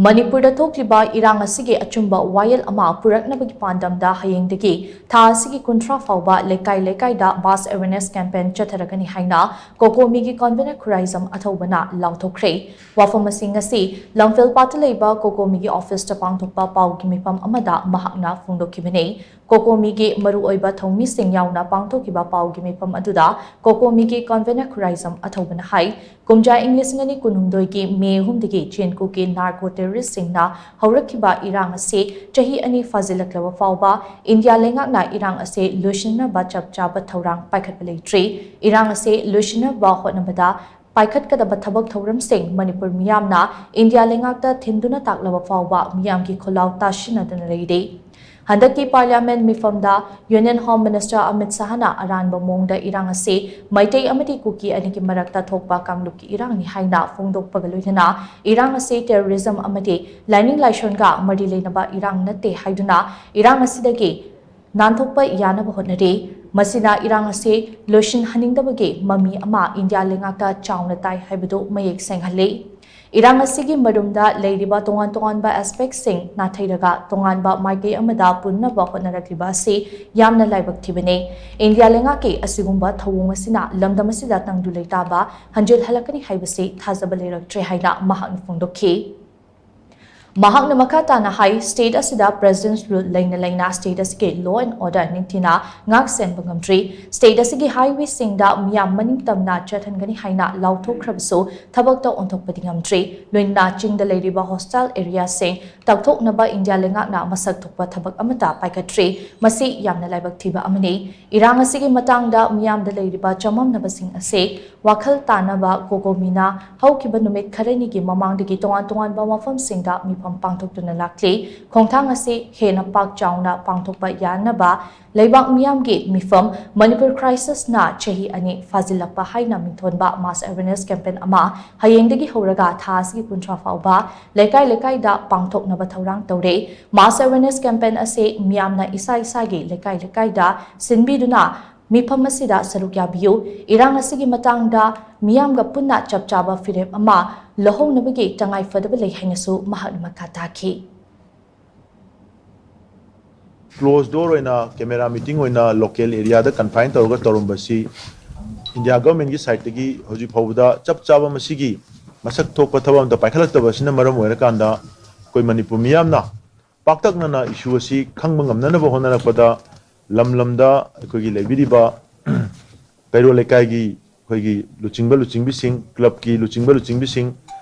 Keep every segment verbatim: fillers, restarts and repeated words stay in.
ꯃꯅꯤꯄꯨꯔꯗ ꯊꯣꯛꯂꯤꯕ ꯏꯔꯥꯡ ꯑꯁꯤꯒꯤ ꯑꯆꯨꯝꯕ ꯋꯥꯌꯦꯜ ꯑꯃ ꯄꯨꯔꯛꯅꯕꯒꯤ ꯄꯥꯟꯗꯝꯗ ꯍꯌꯦꯡꯗꯒꯤ ꯊꯥ ꯑꯁꯤꯒꯤ ꯀꯨꯟꯊ꯭ꯔꯥ ꯐꯥꯎꯕ ꯂꯩꯀꯥꯏ ꯂꯩꯀꯥꯏꯗ mass awareness campaign ꯆꯠꯊꯔꯒꯅꯤ ꯍꯥꯏꯅ COCOMIꯒꯤ convener ꯈꯨꯔꯥꯏꯖꯝ ꯑꯊꯧꯕꯅ ꯂꯥꯎꯊꯣꯛꯈ꯭ꯔꯦ꯫ ꯋꯥꯐꯝ ꯑꯁꯤ ꯉꯁꯤ ꯂꯝꯐꯦꯜꯄꯥꯠꯇ ꯂꯩꯕ COCOMIꯒꯤ officeꯇ ꯄꯥꯡꯊꯣꯛꯄ ꯄꯥꯎꯒꯤ ꯃꯤꯐꯝ ꯑꯃꯗ ꯃꯍꯥꯛꯅ ꯐꯣꯡꯗꯣꯛꯈꯤꯕꯅꯤ꯫ COCOMIꯒꯤ ꯃꯔꯨꯑꯣꯏꯕ ꯊꯧꯃꯤꯁꯤꯡ ꯌꯥꯎꯅ ꯄꯥꯡꯊꯣꯛꯈꯤꯕ ꯄꯥꯎꯒꯤ ꯃꯤꯐꯝ ꯑꯗꯨꯗ COCOMIꯒꯤ convener ꯈꯨꯔꯥꯏꯖꯝ ꯑꯊꯧꯕꯅ ꯍꯥꯏ, ꯀꯨꯝꯖꯥ ꯏꯪ ꯂꯤꯁꯤꯡ ꯑꯅꯤ ꯀꯨꯟꯍꯨꯝꯗꯣꯏꯒꯤ ꯃꯦ ꯑꯍꯨꯝꯗꯒꯤ ꯆꯤꯟ ꯀꯨꯀꯤ narco terroristꯁꯤꯡꯅ ꯍꯧꯔꯛꯈꯤꯕ ꯏꯔꯥꯡ ꯑꯁꯤ ꯆꯍꯤ ꯑꯅꯤ ꯐꯥꯖꯤꯜꯂꯛꯂꯕ ꯐꯥꯎꯕ ꯏꯟꯗꯤꯌꯥ ꯂꯩꯉꯥꯛꯅ ꯏꯔꯥꯡ ꯑꯁꯤ ꯂꯣꯏꯁꯤꯟꯅꯕ ꯆꯞ ꯆꯥꯕ ꯊꯧꯔꯥꯡ ꯄꯥꯏꯈꯠꯄ ꯂꯩꯇ꯭ꯔꯤ꯫ ꯏꯔꯥꯡ ꯑꯁꯤ ꯂꯣꯏꯁꯤꯟꯅꯕ ꯍꯣꯠꯅꯕꯗ ꯄꯥꯏꯈꯠꯀꯗꯕ ꯊꯕꯛ ꯊꯧꯔꯝꯁꯤꯡ ꯃꯅꯤꯄꯨꯔ ꯃꯤꯌꯥꯝꯅ ꯏꯟꯗꯤꯌꯥ ꯂꯩꯉꯥꯛꯇ ꯊꯤꯟꯗꯨꯅ ꯇꯥꯛꯂꯕ ꯐꯥꯎꯕ ꯃꯤꯌꯥꯝꯒꯤ ꯈꯨꯜꯂꯥꯎ ꯇꯥꯁꯤꯟꯅꯗꯨꯅ ꯂꯩꯔꯤ꯫ ꯍꯟꯗꯛꯀꯤ parliament ꯃꯤꯐꯝꯗ Union Home Minister Amit ꯁꯍꯥꯅ ꯑꯔꯥꯟꯕ ꯃꯑꯣꯡꯗ ꯏꯔꯥꯡ ꯑꯁꯤ ꯃꯩꯇꯩ ꯑꯃꯗꯤ ꯀꯨꯀꯤ ꯑꯅꯤꯒꯤ ꯃꯔꯛꯇ ꯊꯣꯛꯄ ꯀꯥꯡꯂꯨꯞꯀꯤ ꯏꯔꯥꯡꯅꯤ ꯍꯥꯏꯅ ꯐꯣꯡꯗꯣꯛꯄꯒ ꯂꯣꯏꯅꯅ ꯏꯔꯥꯡ ꯑꯁꯤ terrorism ꯑꯃꯗꯤ ꯂꯥꯏꯅꯤꯡ ꯂꯥꯏꯁꯣꯟꯒ ꯃꯔꯤ ꯂꯩꯅꯕ ꯏꯔꯥꯡ ꯅꯠꯇꯦ ꯍꯥꯏꯗꯨꯅ ꯏꯔꯥꯡ ꯑꯁꯤꯗꯒꯤ ꯅꯥꯟꯊꯣꯛꯄ ꯌꯥꯅꯕ ꯍꯣꯠꯅꯔꯤ꯫ ꯃꯁꯤꯅ ꯏꯔꯥꯡ ꯑꯁꯤ ꯂꯣꯏꯁꯤꯟꯍꯟꯅꯤꯡꯗꯕꯒꯤ ꯃꯃꯤ ꯑꯃ ꯏꯟꯗꯤꯌꯥ ꯂꯩꯉꯥꯛꯇ ꯆꯥꯎꯅ ꯇꯥꯏ ꯍꯥꯏꯕꯗꯨ ꯃꯌꯦꯛ ꯁꯦꯡꯍꯜꯂꯤ꯫ ꯏꯔꯥꯡ ꯑꯁꯤꯒꯤ ꯃꯔꯨꯝꯗ ꯂꯩꯔꯤꯕ ꯇꯣꯉꯥꯟ ꯇꯣꯉꯥꯟꯕ aspectꯁꯤꯡ ꯅꯥꯊꯩꯔꯒ ꯇꯣꯉꯥꯟꯕ ꯃꯥꯏꯀꯩ ꯑꯃꯗ ꯄꯨꯟꯅꯕ ꯍꯣꯠꯅꯔꯛꯂꯤꯕ ꯑꯁꯤ ꯌꯥꯝꯅ ꯂꯥꯏꯕꯛ ꯊꯤꯕꯅꯤ꯫ ꯏꯟꯗꯤꯌꯥ ꯂꯩꯉꯥꯛꯀꯤ ꯑꯁꯤꯒꯨꯝꯕ ꯊꯧꯑꯣꯡ ꯑꯁꯤꯅ ꯂꯝꯗꯝ ꯑꯁꯤꯗ ꯇꯪꯗꯨ ꯂꯩꯇꯥꯕ ꯍꯟꯖꯤꯜꯍꯜꯂꯛꯀꯅꯤ ꯍꯥꯏꯕꯁꯤ ꯊꯥꯖꯕ ꯂꯩꯔꯛꯇ꯭ꯔꯦ ꯍꯥꯏꯅ ꯃꯍꯥꯛꯅ ꯐꯣꯡꯗꯣꯛꯈꯤ꯫ ꯃꯍꯥꯛꯅ ꯃꯈꯥ ꯇꯥꯅ ꯍꯥꯏ, state ꯑꯁꯤꯗ President's Rule ꯂꯩꯅ ꯂꯩꯅ state ꯑꯁꯤꯒꯤ law and order ꯅꯤꯡꯊꯤꯅ ꯉꯥꯛ ꯁꯦꯟꯕ ꯉꯝꯗ꯭ꯔꯤ꯫ State ꯑꯁꯤꯒꯤ highwayꯁꯤꯡꯗ ꯃꯤꯌꯥꯝ ꯃꯅꯤꯡ ꯇꯝꯅ ꯆꯠꯍꯟꯒꯅꯤ ꯍꯥꯏꯅ ꯂꯥꯎꯊꯣꯛꯈ꯭ꯔꯕꯁꯨ ꯊꯕꯛꯇ ꯑꯣꯟꯊꯣꯛꯄꯗꯤ ꯉꯝꯗ꯭ꯔꯤ꯫ ꯂꯣꯏꯅꯅ ꯆꯤꯡꯗ ꯂꯩꯔꯤꯕ hostile areaꯁꯤꯡ ꯇꯥꯛꯊꯣꯛꯅꯕ ꯏꯟꯗꯤꯌꯥ ꯂꯩꯉꯥꯛꯅ ꯃꯁꯛ ꯊꯣꯛꯄ ꯊꯕꯛ ꯑꯃꯠꯇ ꯄꯥꯏꯈꯠꯇ꯭ꯔꯤ꯫ ꯃꯁꯤ ꯌꯥꯝꯅ ꯂꯥꯏꯕꯛ ꯊꯤꯕ ꯑꯃꯅꯤ꯫ ꯏꯔꯥꯡ ꯑꯁꯤꯒꯤ ꯃꯇꯥꯡꯗ ꯃꯤꯌꯥꯝꯗ ꯂꯩꯔꯤꯕ ꯆꯃꯝꯅꯕꯁꯤꯡ ꯑꯁꯤ ꯋꯥꯈꯜ ꯇꯥꯅꯕ COCOMIꯅ ꯍꯧꯈꯤꯕ ꯅꯨꯃꯤꯠ ꯈꯔꯅꯤꯒꯤ ꯃꯃꯥꯡꯗꯒꯤ ꯇꯣꯉꯥꯟ ꯇꯣꯉꯥꯟꯕ ꯃꯐꯝꯁꯤꯡꯗ ꯃꯤꯐꯝ ꯄꯥꯡꯊꯣꯛꯇꯨꯅ ꯂꯥꯛꯂꯤ꯫ ꯈꯣꯡꯊꯥꯡ ꯑꯁꯤ ꯍꯦꯟꯅ ꯄꯥꯛ ꯆꯥꯎꯅ ꯄꯥꯡꯊꯣꯛꯄ ꯌꯥꯅꯕ ꯂꯩꯕꯥꯛ ꯃꯤꯌꯥꯝꯒꯤ ꯃꯤꯐꯝ Manipur Crisisꯅ ꯆꯍꯤ ꯑꯅꯤ ꯐꯥꯖꯤꯜꯂꯛꯄ ꯍꯥꯏꯅ ꯃꯤꯡꯊꯣꯟꯕ mass awareness campaign ꯑꯃ ꯍꯌꯦꯡꯗꯒꯤ ꯍꯧꯔꯒ ꯊꯥ ꯑꯁꯤꯒꯤ ꯀꯨꯟꯊ꯭ꯔꯥ ꯐꯥꯎꯕ ꯂꯩꯀꯥꯏ ꯂꯩꯀꯥꯏꯗ ꯄꯥꯡꯊꯣꯛꯅꯕ ꯊꯧꯔꯥꯡ ꯇꯧꯔꯦ꯫ Mass awareness campaign ꯑꯁꯤ ꯃꯤꯌꯥꯝꯅ ꯏꯁꯥ ꯏꯁꯥꯒꯤ ꯂꯩꯀꯥꯏ ꯂꯩꯀꯥꯏꯗ ꯁꯤꯟꯕꯤꯗꯨꯅ ꯃꯤꯐꯝ ꯑꯁꯤꯗ ꯁꯔꯨꯛ ꯌꯥꯕꯤꯌꯨ꯫ ꯏꯔꯥꯡ ꯑꯁꯤꯒꯤ ꯃꯇꯥꯡꯗ ꯃꯤꯌꯥꯝꯒ ꯄꯨꯟꯅ ꯆꯞ ꯆꯥꯕ ꯐꯤꯔꯦꯞ ꯑꯃ ꯂꯧꯍꯧꯅꯕꯒꯤ ꯇꯉꯥꯏ ꯐꯗꯕ ꯂꯩ ꯍꯥꯏꯅꯁꯨ ꯃꯍꯥꯛꯅ ꯃꯈꯥ ꯇꯥꯈꯤ꯫ Closed door ꯑꯣꯏꯅ camera meeting ꯑꯣꯏꯅ local areaꯗ confine ꯇꯧꯔꯒ ꯇꯧꯔꯝꯕꯁꯤ India governmentꯀꯤ sideꯇꯒꯤ ꯍꯧꯖꯤꯛ ꯐꯥꯎꯕꯗ ꯆꯞ ꯆꯥꯕ ꯃꯁꯤꯒꯤ ꯃꯁꯛ ꯊꯣꯛꯄ ꯊꯕꯛ ꯑꯝꯇ ꯄꯥꯏꯈꯠꯂꯛꯇꯕ ꯑꯁꯤꯅ ꯃꯔꯝ ꯑꯣꯏꯔꯀꯥꯟꯗ ꯑꯩꯈꯣꯏ ꯃꯅꯤꯄꯨꯔ ꯃꯤꯌꯥꯝꯅ ꯄꯥꯛꯇꯛꯅꯅ issue ꯑꯁꯤ ꯈꯪꯕ ꯉꯝꯅꯅꯕ ꯍꯣꯠꯅꯔꯛꯄꯗ ꯂꯝ ꯂꯝꯗ ꯑꯩꯈꯣꯏꯒꯤ ꯂꯩꯕꯤꯔꯤꯕ ꯀꯩꯔꯣꯜ ꯂꯩꯀꯥꯏꯒꯤ ꯑꯩꯈꯣꯏꯒꯤ ꯂꯨꯆꯤꯡꯕ ꯂꯨꯆꯤꯡꯕꯤꯁꯤꯡ, clubꯀꯤ ꯂꯨꯆꯤꯡꯕ ꯂꯨꯆꯤꯡꯕꯤꯁꯤꯡ,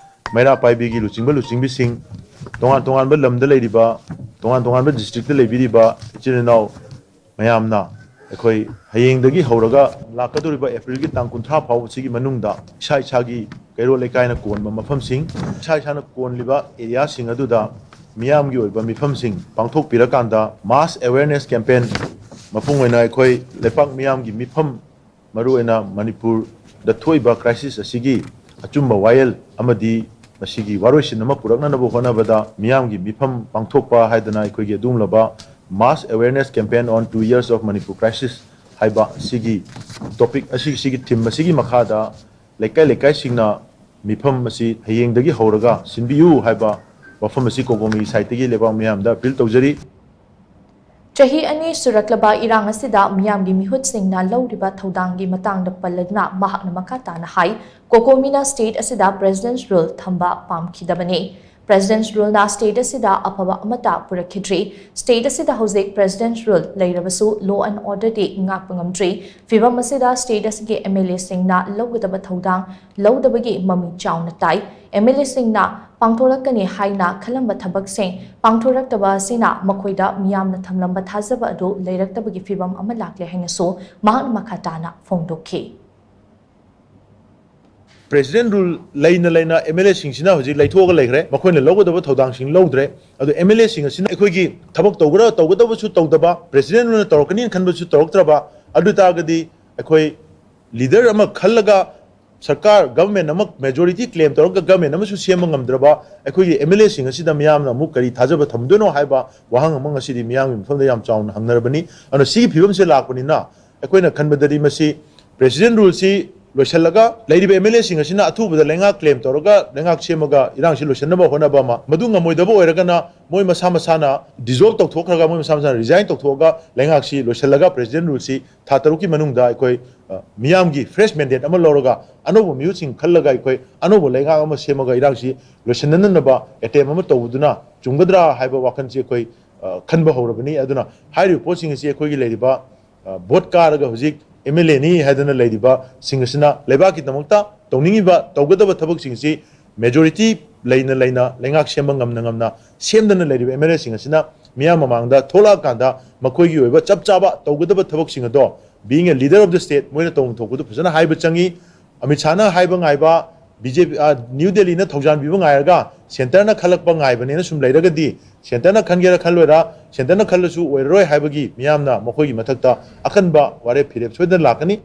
ꯃꯩꯔꯥ ꯄꯥꯏꯕꯤꯒꯤ ꯂꯨꯆꯤꯡꯕ ꯂꯨꯆꯤꯡꯕꯤꯁꯤꯡ, ꯇꯣꯉꯥꯟ ꯇꯣꯉꯥꯟꯕ ꯂꯝꯗ ꯂꯩꯔꯤꯕ, ꯇꯣꯉꯥꯟ ꯇꯣꯉꯥꯟꯕ districtꯇ ꯂꯩꯕꯤꯔꯤꯕ ꯏꯆꯤꯜ ꯏꯅꯥꯎ ꯃꯌꯥꯝꯅ ꯑꯩꯈꯣꯏ ꯍꯌꯦꯡꯗꯒꯤ ꯍꯧꯔꯒ ꯂꯥꯛꯀꯗꯧꯔꯤꯕ Aprilꯒꯤ ꯇꯥꯡ ꯀꯨꯟꯊ꯭ꯔꯥ ꯐꯥꯎꯕꯁꯤꯒꯤ ꯃꯅꯨꯡꯗ ꯏꯁꯥ ꯏꯁꯥꯒꯤ ꯀꯩꯔꯣꯜ ꯂꯩꯀꯥꯏꯅ ꯀꯣꯟꯕ ꯃꯐꯝꯁꯤꯡ, ꯏꯁꯥ ꯏꯁꯥꯅ ꯀꯣꯟꯂꯤꯕ areaꯁꯤꯡ ꯑꯗꯨꯗ ꯃꯤꯌꯥꯝꯒꯤ ꯑꯣꯏꯕ ꯃꯤꯐꯝꯁꯤꯡ ꯄꯥꯡꯊꯣꯛꯄꯤꯔꯀꯥꯟꯗ mass awareness campaign, ꯃꯄꯨꯡ ꯑꯣꯏꯅ ꯑꯩꯈꯣꯏ ꯂꯩꯄꯥꯛ ꯃꯤꯌꯥꯝꯒꯤ ꯃꯤꯐꯝ, ꯃꯔꯨꯑꯣꯏꯅ ꯃꯅꯤꯄꯨꯔꯗ ꯊꯣꯛꯏꯕ crisis ꯑꯁꯤꯒꯤ ꯑꯆꯨꯝꯕ ꯋꯥꯌꯦꯜ ꯑꯃꯗꯤ ꯃꯁꯤꯒꯤ ꯋꯥꯔꯣꯏꯁꯤꯟ ꯑꯃ ꯄꯨꯔꯛꯅꯅꯕ ꯍꯣꯠꯅꯕꯗ ꯃꯤꯌꯥꯝꯒꯤ ꯃꯤꯐꯝ ꯄꯥꯡꯊꯣꯛꯄ ꯍꯥꯏꯗꯅ ꯑꯩꯈꯣꯏꯒꯤ ꯑꯗꯨꯒꯨꯝꯂꯕ mass awareness campaign on two years of Manipur crisis ꯍꯥꯏꯕ ꯑꯁꯤꯒꯤ topic ꯑꯁꯤ, ꯁꯤꯒꯤ theme ꯑꯁꯤꯒꯤ ꯃꯈꯥꯗ ꯂꯩꯀꯥꯏ ꯂꯩꯀꯥꯏꯁꯤꯡꯅ ꯃꯤꯐꯝ ꯑꯁꯤ ꯍꯌꯦꯡꯗꯒꯤ ꯍꯧꯔꯒ ꯁꯤꯟꯕꯤꯌꯨ ꯍꯥꯏꯕ ꯋꯥꯐꯝ ꯑꯁꯤ COCOMIꯒꯤ sideꯇꯒꯤ ꯂꯩꯕꯥꯛ ꯃꯤꯌꯥꯝꯗ appeal ꯇꯧꯖꯔꯤ꯫ ꯆꯍꯤ ꯑꯅꯤ ꯁꯨꯔꯛꯂꯕ ꯏꯔꯥꯡ ꯑꯁꯤꯗ ꯃꯤꯌꯥꯝꯒꯤ ꯃꯤꯍꯨꯠꯁꯤꯡꯅ ꯂꯧꯔꯤꯕ ꯊꯧꯗꯥꯡꯒꯤ ꯃꯇꯥꯡꯗ ꯄꯜꯂꯗꯨꯅ ꯃꯍꯥꯛꯅ ꯃꯈꯥ ꯇꯥꯅ ꯍꯥꯏ, COCOMIꯅ state ꯑꯁꯤꯗ President's Rule ꯊꯝꯕ ꯄꯥꯝꯈꯤꯗꯕꯅꯤ꯫ President's Ruleꯅ state ꯑꯁꯤꯗ ꯑꯐꯕ ꯑꯃꯠꯇ ꯄꯨꯔꯛꯈꯤꯗ꯭ꯔꯤ꯫ State ꯑꯁꯤꯗ ꯍꯧꯖꯤꯛ President's Rule ꯂꯩꯔꯕꯁꯨ law and orderꯗꯤ ꯉꯥꯛꯄ ꯉꯝꯗ꯭ꯔꯤ꯫ ꯐꯤꯚꯝ ꯑꯁꯤꯗ state ꯑꯁꯤꯒꯤ MLAꯁꯤꯡꯅ ꯂꯧꯒꯗꯕ ꯊꯧꯗꯥꯡ ꯂꯧꯗꯕꯒꯤ ꯃꯃꯤ ꯆꯥꯎꯅ ꯇꯥꯏ꯫ MLAꯁꯤꯡꯅ ꯄꯥꯡꯊꯣꯔꯛꯀꯅꯤ ꯍꯥꯏꯅ ꯈꯜꯂꯝꯕ ꯊꯕꯛꯁꯤꯡ ꯄꯥꯡꯊꯣꯔꯛꯇꯕ ꯑꯁꯤꯅ ꯃꯈꯣꯏꯗ ꯃꯤꯌꯥꯝꯅ ꯊꯝꯂꯝꯕ ꯊꯥꯖꯕ ꯑꯗꯨ ꯂꯩꯔꯛꯇꯕꯒꯤ ꯐꯤꯚꯝ ꯑꯃ ꯂꯥꯛꯂꯦ ꯍꯥꯏꯅꯁꯨ ꯃꯍꯥꯛꯅ ꯃꯈꯥ ꯇꯥꯅ ꯐꯣꯡꯗꯣꯛꯈꯤ꯫ President Rule ꯂꯩꯅ ꯂꯩꯅ MLAꯁꯤꯡꯁꯤꯅ ꯍꯧꯖꯤꯛ ꯂꯩꯊꯣꯛꯑꯒ ꯂꯩꯈ꯭ꯔꯦ, ꯃꯈꯣꯏꯅ ꯂꯧꯒꯗꯕ ꯊꯧꯗꯥꯡꯁꯤꯡ ꯂꯧꯗ꯭ꯔꯦ꯫ ꯑꯗꯨ MLAꯁꯤꯡ ꯑꯁꯤꯅ ꯑꯩꯈꯣꯏꯒꯤ ꯊꯕꯛ ꯇꯧꯒꯗ-, ꯇꯧꯒꯗꯕꯁꯨ ꯇꯧꯗꯕ, President Ruleꯅ ꯇꯧꯔꯛꯀꯅꯤꯅ ꯈꯟꯕꯁꯨ ꯇꯧꯔꯛꯇ꯭ꯔꯕ, ꯑꯗꯨ ꯑꯣꯏ ꯇꯥꯔꯒꯗꯤ ꯑꯩꯈꯣꯏ leader ꯑꯃ ꯈꯜꯂꯒ ꯁꯔꯀꯥꯔ, government ꯑꯃ majority claim ꯇꯧꯔꯒ government ꯑꯃꯁꯨ ꯁꯦꯝꯕ ꯉꯝꯗ꯭ꯔꯕ ꯑꯩꯈꯣꯏꯒꯤ MLAꯁꯤꯡ ꯑꯁꯤꯗ ꯃꯤꯌꯥꯝꯅ ꯑꯃꯨꯛ ꯀꯔꯤ ꯊꯥꯖꯕ ꯊꯝꯗꯣꯏꯅꯣ ꯍꯥꯏꯕ ꯋꯥꯍꯪ ꯑꯃ ꯉꯁꯤꯗꯤ ꯃꯤꯌꯥꯝꯒꯤ ꯃꯐꯝꯗ ꯌꯥꯝ ꯆꯥꯎꯅ ꯍꯪꯅꯔꯕꯅꯤ꯫ ꯑꯗꯨꯅ ꯁꯤꯒꯤ ꯐꯤꯕꯝꯁꯦ ꯂꯥꯛꯄꯅꯤꯅ ꯑꯩꯈꯣꯏꯅ ꯈꯟꯕꯗꯗꯤ ꯃꯁꯤ President Ruleꯁꯤ ꯂꯣꯏꯁꯤꯜꯂꯒ ꯂꯩꯔꯤꯕ M L Aꯁꯤꯡ ꯑꯁꯤꯅ ꯑꯊꯨꯕꯗ ꯂꯩꯉꯥꯛ claim ꯇꯧꯔꯒ ꯂꯩꯉꯥꯛ ꯁꯦꯝꯃꯒ ꯏꯔꯥꯡꯁꯤ ꯂꯣꯏꯁꯤꯟꯅꯕ ꯍꯣꯠꯅꯕ ꯑꯃ, ꯃꯗꯨ ꯉꯝꯃꯣꯏꯗꯕ ꯑꯣꯏꯔꯒꯅ ꯃꯣꯏ ꯃꯁꯥ ꯃꯁꯥꯅ dissolve ꯇꯧꯊꯣꯛꯈ꯭ꯔꯒ, ꯃꯣꯏ ꯃꯁꯥ ꯃꯁꯥꯅ resign ꯇꯧꯊꯣꯛꯑꯒ ꯂꯩꯉꯥꯛꯁꯤ ꯂꯣꯏꯁꯤꯜꯂꯒ President Ruleꯁꯤ ꯊꯥ ꯇꯔꯨꯛꯀꯤ ꯃꯅꯨꯡꯗ ꯑꯩꯈꯣꯏ, ꯑ, ꯃꯤꯌꯥꯝꯒꯤ fresh mandate ꯑꯃ ꯂꯧꯔꯒ ꯑꯅꯧꯕ ꯃꯤꯍꯨꯠꯁꯤꯡ ꯈꯜꯂꯒ ꯑꯩꯈꯣꯏ ꯑꯅꯧꯕ ꯂꯩꯉꯥꯛ ꯑꯃ ꯁꯦꯝꯃꯒ ꯏꯔꯥꯡꯁꯤ ꯂꯣꯏꯁꯤꯟꯅꯅꯕ attempt ꯑꯃ ꯇꯧꯕꯗꯨꯅ ꯆꯨꯝꯒꯗ꯭ꯔꯥ ꯍꯥꯏꯕ ꯋꯥꯈꯜꯁꯤ ꯑꯩꯈꯣꯏ, ꯑ, ꯈꯟꯕ ꯍꯧꯔꯕꯅꯤ꯫ ꯑꯗꯨꯅ ꯍꯥꯏꯔꯤꯕ ꯄꯣꯠꯁꯤꯡ ꯑꯁꯤ ꯑꯩꯈꯣꯏꯒꯤ ꯂꯩꯔꯤꯕ, ꯑ, vote ꯀꯥꯔꯒ ꯍꯧꯖꯤꯛ M L Aꯅꯤ ꯍꯥꯏꯗꯅ ꯂꯩꯔꯤꯕꯁꯤꯡ ꯑꯁꯤꯅ ꯂꯩꯕꯥꯛꯀꯤꯗꯃꯛꯇ ꯇꯧꯅꯤꯡꯉꯤꯕ, ꯇꯧꯒꯗꯕ ꯊꯕꯛꯁꯤꯡꯁꯤ majority ꯂꯩꯅ ꯂꯩꯅ, ꯂꯩꯉꯥꯛ ꯁꯦꯝꯕ ꯉꯝꯅ ꯉꯝꯅ ꯁꯦꯝꯗꯅ ꯂꯩꯔꯤꯕ M L Aꯁꯤꯡ ꯑꯁꯤꯅ ꯃꯤꯌꯥꯝ ꯃꯃꯥꯡꯗ ꯊꯣꯛꯂꯛꯑꯀꯥꯟꯗ ꯃꯈꯣꯏꯒꯤ ꯑꯣꯏꯕ ꯆꯞ ꯆꯥꯕ ꯇꯧꯒꯗꯕ ꯊꯕꯛꯁꯤꯡ ꯑꯗꯣ, being a leader of the state, ꯃꯣꯏꯅ ꯇꯧꯐꯝ ꯊꯣꯛꯄꯗꯨ ꯐꯖꯅ ꯍꯥꯏꯕ ꯆꯪꯉꯤ꯫ ꯑꯃꯤꯠ ꯁꯥꯍꯅ ꯍꯥꯏꯕ ꯉꯥꯏꯕ, B J P, ꯑ, New Delhiꯅ ꯊꯧꯖꯥꯟꯕꯤꯕ ꯉꯥꯏꯔꯒ centreꯅ ꯈꯜꯂꯛꯄ ꯉꯥꯏꯕꯅꯦꯅ ꯁꯨꯝ ꯂꯩꯔꯒꯗꯤ, centreꯅ ꯈꯟꯒꯦꯔꯥ ꯈꯜꯂꯣꯏꯔꯥ, centreꯅ ꯈꯜꯂꯁꯨ ꯑꯣꯏꯔꯔꯣꯏ ꯍꯥꯏꯕꯒꯤ ꯃꯤꯌꯥꯝꯅ ꯃꯈꯣꯏꯒꯤ ꯃꯊꯛꯇ ꯑꯀꯟꯕ ꯋꯥꯔꯦꯞ ꯐꯤꯔꯦꯞ ꯁꯣꯏꯗꯅ ꯂꯥꯛꯀꯅꯤ꯫